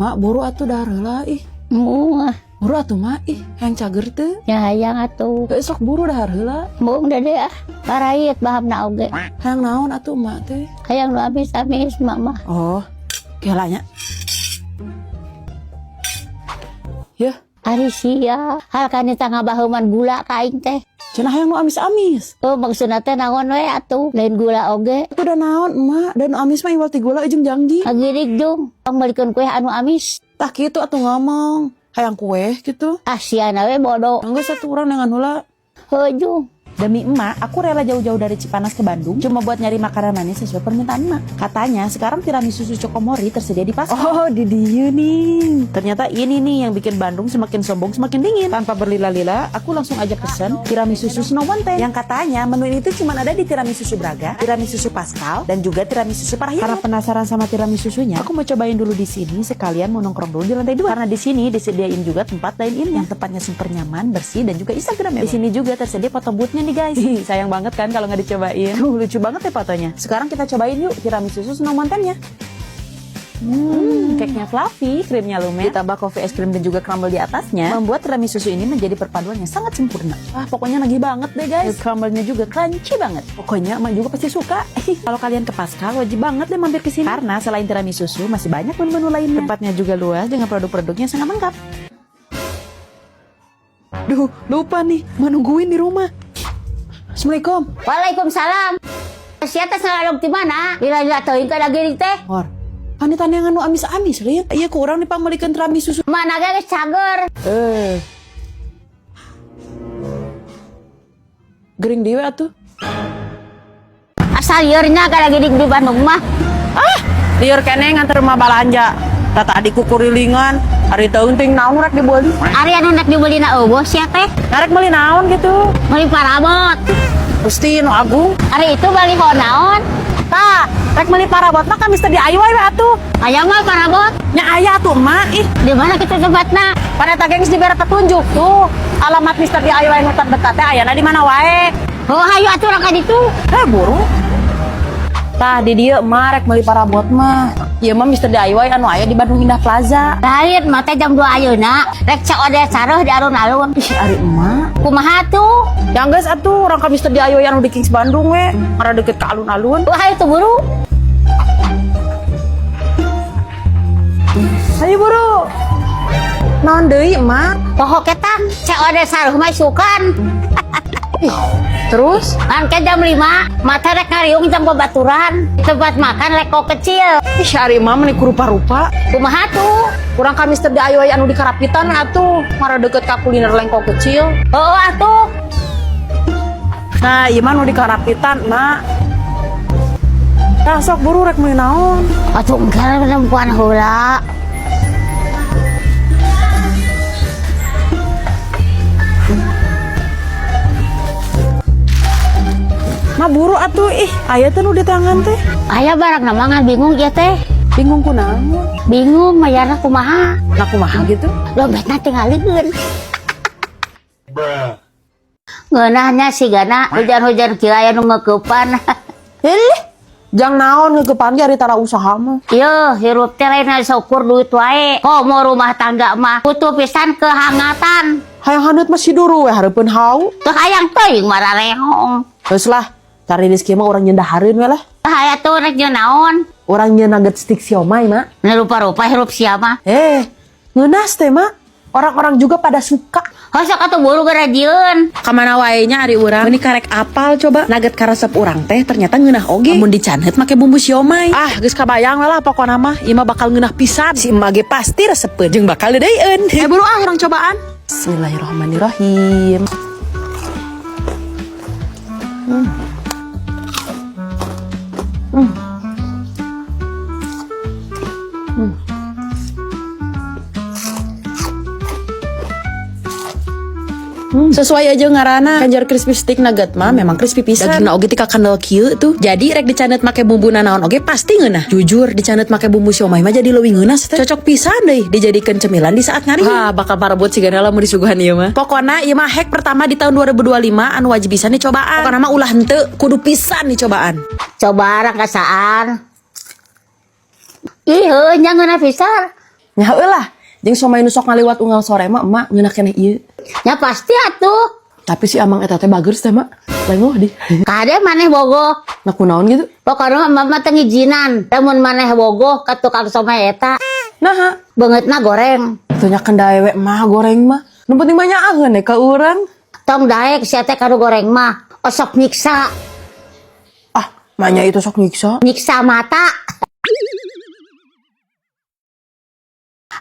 Mak, buru atuh dahar heula ih. Embung ah. Buru atuh, Mak, ih, hayang cager teu? Nya hayang atuh. Heuh, sok buru dahar heula. Embung dede ah. Parait bahamna oge. Hayang naon atuh Mak teh? Hayang nu amis-amis mak mah. Oh, kela nya. Yeuh. Ari sia, hal kanita ngabaheuman gula ka aing teh. Cenah hayang nu amis-amis. Oh, maksudna teh naon we atuh, lain gula oge. Atuh da naon, Emak? Da nu amis mah iwal ti gula jeung jangjing. Ngagirig jung, pangmeulikeun kue anu amis. Tah kitu atuh ngomong. Hayang kue gitu. Ah, siana we bodoh. Enggeus atuh urang neangan heula. Heuh jung. Demi emak, aku rela jauh-jauh dari Cipanas ke Bandung cuma buat nyari makanan manis sesuai permintaan emak. Katanya sekarang tiramisu susu Chokomori tersedia di pasar. Oh, di dieu nih. Ternyata ini nih yang bikin Bandung semakin sombong semakin dingin. Tanpa berlila-lila, aku langsung aja pesen tiramisu susu Snow Mountain. Yang katanya menu ini tuh cuma ada di tiramisu susu Braga, tiramisu susu Pascal, dan juga tiramisu susu Parahyangan. Karena penasaran sama tiramisu susunya, aku mau cobain dulu di sini sekalian mau nongkrong dulu di lantai 2. Karena di sini disediain juga tempat dine in yang tempatnya super nyaman, bersih, dan juga Instagram. Di sini juga tersedia foto booth-nya nih guys. Sayang banget kan kalau nggak dicobain. Tuh, lucu banget ya fotonya. Sekarang kita cobain yuk tiramisu susu Snow Mountain-nya. Cake-nya fluffy, krimnya lumer, ditambah coffee es krim dan juga crumble di atasnya, membuat tiramisu susu ini menjadi perpaduan yang sangat sempurna. Wah, pokoknya nagih banget deh guys. Crumble-nya juga crunchy banget. Pokoknya emak juga pasti suka. Kalau kalian ke Pascal, wajib banget deh mampir ke sini. Karena selain tiramisu susu, masih banyak menu-menu lainnya. Tempatnya juga luas dengan produk-produknya sangat lengkap. Duh, lupa nih, menungguin di rumah. Assalamualaikum. Waalaikumsalam. Sia teh salalog ti mana? Lila-lila teuing ka dagiring teh. Hor, panita neangan nu amis-amis, Rin. Iya, ku urang dipangmeulikeun tiramisu susu. Mana ge geus cager. Eh. Gering deui atuh. Asal lieur nya ka dagiring di Bandung mah. Ah, lieur keneh nganter mah balanja. Tah tadi kukurilingan, ari teuing ting naon rek dibeuli. Ari anu rek dibeulina eueuh sia teh. Rek meuli naon gitu. Meuli parabot. Gusti nu agung. Ari itu baliho naon? Tah, rek meuli parabot mah ka Mister DIY we atuh. Aya mah parabot. Nya aya atuh emak ih. Di mana kitu tempatna? Pan eta gengs dibere petunjuk tuh. Alamat Mister DIY nu terdekat teh ayana di mana wae. Oh, hayu atuh urang ka ditu. Eh, buru. Tah, di dieu emak rek meuli parabot mah. Ieu mah Mister DIY anu aya di Bandung Indah Plaza. Lain mah teh jam 2 ayeuna rek COD saruh di alun-alun. Ih, ari emak. Kumaha tuh? Ya geus atuh urang ka Mister DIY anu di Kings Bandung we, karena deket ke alun-alun. Oh, hayu tuh buru. Ayo buru. Naon deui emak? Poho ketang COD saruh mah isukan. Ih, terus? Angke jam 5, mata rek ngariung jam babaturan. Tempat makan leko kecil. Ih, ari emak meni rupa-rupa. Kumaha tuh? Kurang ka Mister DIY anu di Karapitan atuh, mara deket ka kuliner lengko kecil. Oh, atuh. Nah, ieu mah nu di Karapitan, Mak. Tah sok buru rek meuli naon? Atuh engke nempuan heula. Ma buru atuh ih, aya teh nu di tangan teh. Aya barang nama ngan bingung ieu teh. Bingung kunaon? Bingung mayarna kumaha? Nah kumaha gitu? Dompetna tingalikeun. Ngeunahnya sigana hujan-hujan kieu aya nu ngeukepan. Heh, jang naon ngeukepan ge ari tara usaha mah. Yeuh, hirup teh lain saukur duit wae. Komo rumah tangga mah butuh pisan kehangatan. Hayang haneut mah siduru we hareupeun hau. Teu hayang teuing mararehong. Geus lah, cari rezeki mah urang nyendahareun we lah. Haya tuh rek jeung naon? Urang nyeun nugget stick siomay, Mak. Nu rupa-rupa hirup sia mah. Eh, ngeunas teh, Mak. Orang-orang juga pada suka. Hosok atuh buru geura jieun. Kamana wae nya ari urang? Meuni karek apal coba. Nugget karesep urang teh ternyata ngeunah oge. Mun dicanhet make bumbu siomay. Ah, geus kabayang we lah pokona mah. Ieu mah bakal ngeunah pisan. Si emak ge pasti resepeun jeung bakal deudeuieun. Eh, buru ah urang cobaan. Bismillahirrahmanirrahim. Sesuai aja ngarana Kanjar crispy stick nugget mah memang crispy pisan. Dagingna oge tika kandel kieu tuh. Jadi rek dicandet make bumbu nanaon oge pasti ngeunah. Jujur dicandet make bumbu siomay mah jadi leuwih ngeunah teh. Cocok pisan deui dijadikeun cemilan di saat ngariung. Wah, bakal parebut sigana lamun disuguhan ieu mah. Pokona ieu mah hack pertama di tahun 2025 anu wajib pisan dicobaan. Pokona mah ulah henteu kudu pisan dicobaan. Coba rang kasaan. Ih, heuh nya ngeunah pisan. Nya lah, jeung somai nu sok ngaliwat unggal sore mah emak ngeunah keneh ieu. Ya pasti atuh. Tapi si amang eta teh bager teh, Mak. Lengoh di. Kade maneh bogoh. Nah, kunaon gitu? Pokoknya mah mama teh ngijinan. Lamun maneh bogoh ka tukang somai eta, Nah, beungeutna goreng. atuh nya kan daewe mah goreng mah. Nu penting mah nyaaheun ka urang. Tong daek sia teh kanu goreng mah. Osok nyiksa, Ah, manya itu sok nyiksa. Nyiksa mata.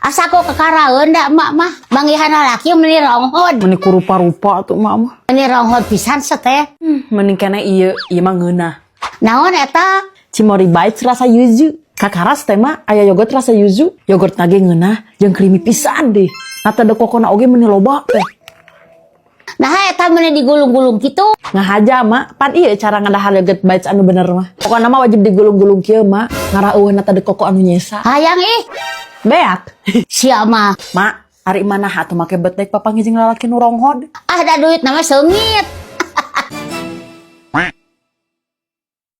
Asa kok kekaraeun da emak mah. Manggihan laki meni ronghod. Meni kurupa-rupa atuh emak mah. Meni ronghod pisan teh. Mending keneh ieu, ieu mah ngeunah. Naon eta? Cimory Bites rasa yuzu. Kakaras teh mah aya yogurt rasa yuzu. Yogurt ge ngeunah jeung creamy pisan deh. Nata de kokona oge meni loba teh. Nah, eta meni digulung-gulung kitu. Ngahaja, Mak, pan ieu cara ngadahar yogurt bites anu bener mah. Pokokna mah wajib digulung-gulung kieu, Mak. Ngarah euweuh nata de koko anu nyesa. Hayang ih. Beak. Sia mah. Mak, ari mana atuh make bet daek papanggih jeung lalaki nu ronghod? Ah, da duit nama seungit.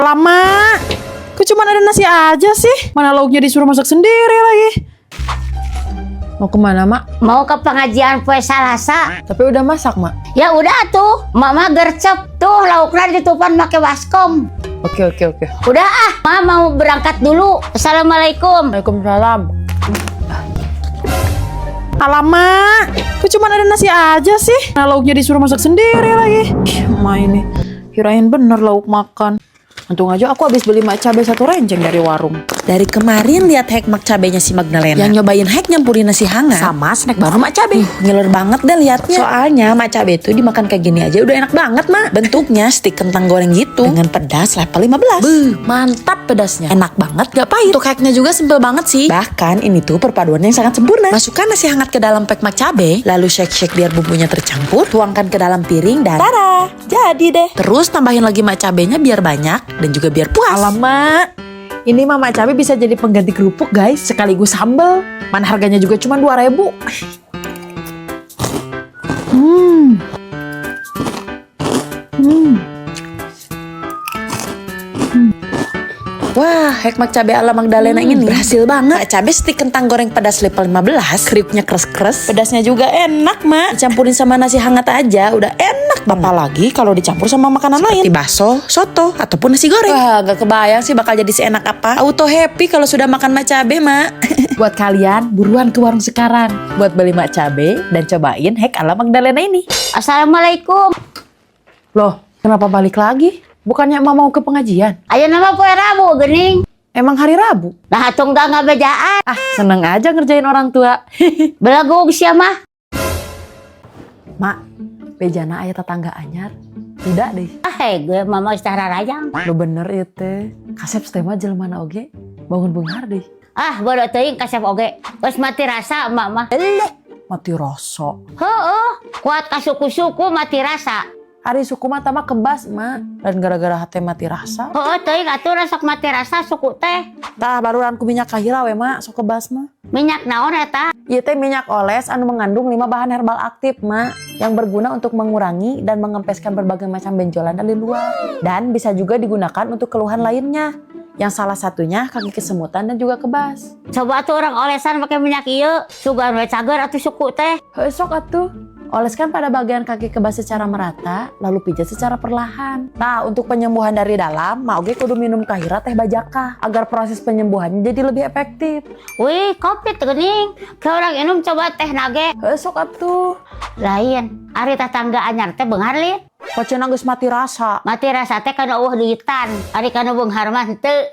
Lama. Kok cuma ada nasi aja sih? Mana lauknya disuruh masak sendiri lagi. Mau kemana, Mak? Mau ke pengajian poe Salasa. Tapi udah masak, Mak. Ya udah tuh, mama gercep tuh laukna ditutupan make baskom. Oke. Udah ah, mama mau berangkat dulu. Assalamualaikum. Waalaikumsalam. Alamak, kok cuma ada nasi aja sih? Nah, lauknya disuruh masak sendiri lagi. Ih, emak ini, kirain bener lauk makan. Untung aja aku habis beli mak cabai satu renceng dari warung. Dari kemarin lihat hack mak cabenya si Magdalena. Yang nyobain hack nyampurin nasi hangat sama snack baru mak cabe. Ngiler banget deh liatnya. Soalnya mak cabe itu dimakan kayak gini aja udah enak banget, Mak. Bentuknya stik kentang goreng gitu dengan pedas level 15. Beuh, mantap pedasnya. Enak banget, gak pahit. Untuk hacknya juga simple banget sih. Bahkan ini tuh perpaduan yang sangat sempurna. Masukkan nasi hangat ke dalam pack mak cabe, lalu shake-shake biar bumbunya tercampur, tuangkan ke dalam piring dan tara, jadi deh. Terus tambahin lagi mak cabenya biar banyak dan juga biar puas. Alamak, ini mah mak cabai bisa jadi pengganti kerupuk, guys, sekaligus sambal. Mana harganya juga cuma 2000. Wah, hack mak cabe ala Magdalena ini berhasil banget. Mak cabe stik kentang goreng pedas level 15, kriuknya kres-kres, pedasnya juga enak, Mak. Dicampurin sama nasi hangat aja udah enak banget. Apalagi kalau dicampur sama makanan lain, seperti bakso, soto, ataupun nasi goreng. Wah, gak kebayang sih bakal jadi seenak apa. Auto happy kalau sudah makan mak cabe, Mak. Buat kalian, buruan ke warung sekarang buat beli mak cabe dan cobain hack ala Magdalena ini. Assalamualaikum. Loh, kenapa balik lagi? Bukannya emak mau ke pengajian? Ayeuna mah poe Rabu geuning. Emang hari Rabu? Nah, atuh enggak ngabejaan. Ah, seneng aja ngerjain orang tua. Belegug sia mah. Mak, bejana aya tetangga anyar. Tidak deh. Ah, hei, gue mama secara rajang. Lo bener itu. Kasep mah jelema oge. Bangun benghar deh. Ah, bodoh teuing kasep oge. Geus mati rasa emak mah. Eleh. Mati rasa. Heueuh, kuat ka suku-suku mati rasa. Ari suku mah tama kebas, Mak. Dan gara-gara hate mati rasa. Heueuh teuing atuh sok mati rasa suku teh. Tah baruran ku minyak kahira we, Mak, sok kebas mah. Minyak naon eta? Ieu teh minyak oles anu mengandung 5 bahan herbal aktif, Mak, yang berguna untuk mengurangi dan mengempeskan berbagai macam benjolan dari luar. Dan bisa juga digunakan untuk keluhan lainnya, yang salah satunya kaki kesemutan dan juga kebas. Coba tuh urang olesan pakai minyak ieu, sugan we cager atuh suku teh. Heuh, sok atuh. Oleskan pada bagian kaki kebas secara merata, lalu pijat secara perlahan. Nah, untuk penyembuhan dari dalam, mak oge kudu minum kahira teh bajakah agar proses penyembuhannya jadi lebih efektif. Wih, kopi geuning. Ke urang inum coba tehna ge. Heuh, sok atuh. Lain, ari tetangga anyar teh beunghar lin. Pocena geus mati rasa. Mati rasa teh kana euweuh duitan. Ari kana beunghar mah henteu.